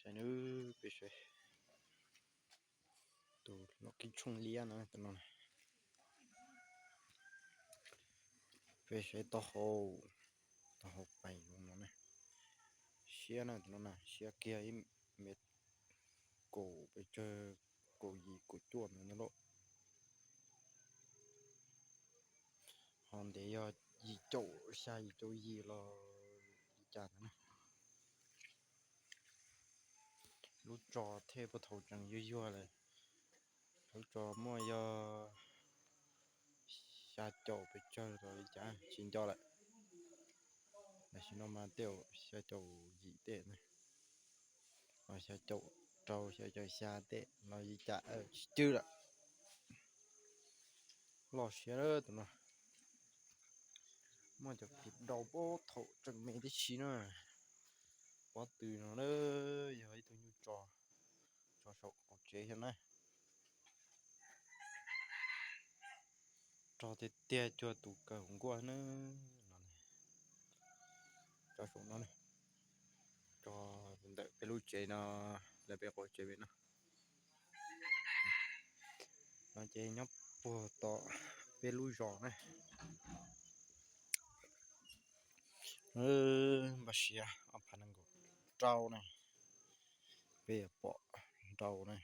Cai na, peb saib tus loj kib tshooj liab no, tus no na. Peb saib taub hau, taub hau pais zoo no na. Siab na, tus no na, siab kiag ib mev kaum pes tsawg, kaum yim kaum cuaj no na lauj. Ho ntev yog yim caum xya yim caum yim los li cas ntawd na. Lub tso thiaj puag thaum tseem yuag yuag lawm, lub tso muaj yog xya caum pes tsawg los li cas tsis nco lawm. Tam sim no mas tej xya caum yim tej, xya caum rau xya caum xya tej los li cas tsis cwg lawm. Loj siab tus no. Muaj cov kev daus puag thaum tseem me tib si na. Pob tw no na, yog ib tug nyuj tso, tso saum qaum tsev thiab na. Rog tiag tiag cuag tus kawg nkuaj na. Tso saum no, tso ntawm peb lub tsev no, lawv peb qaum tsev pem no. No ces nyob puag tom peb lub zos na. Npaj siab ob phav nees nkaum rau na, peb yuav pom nrau na.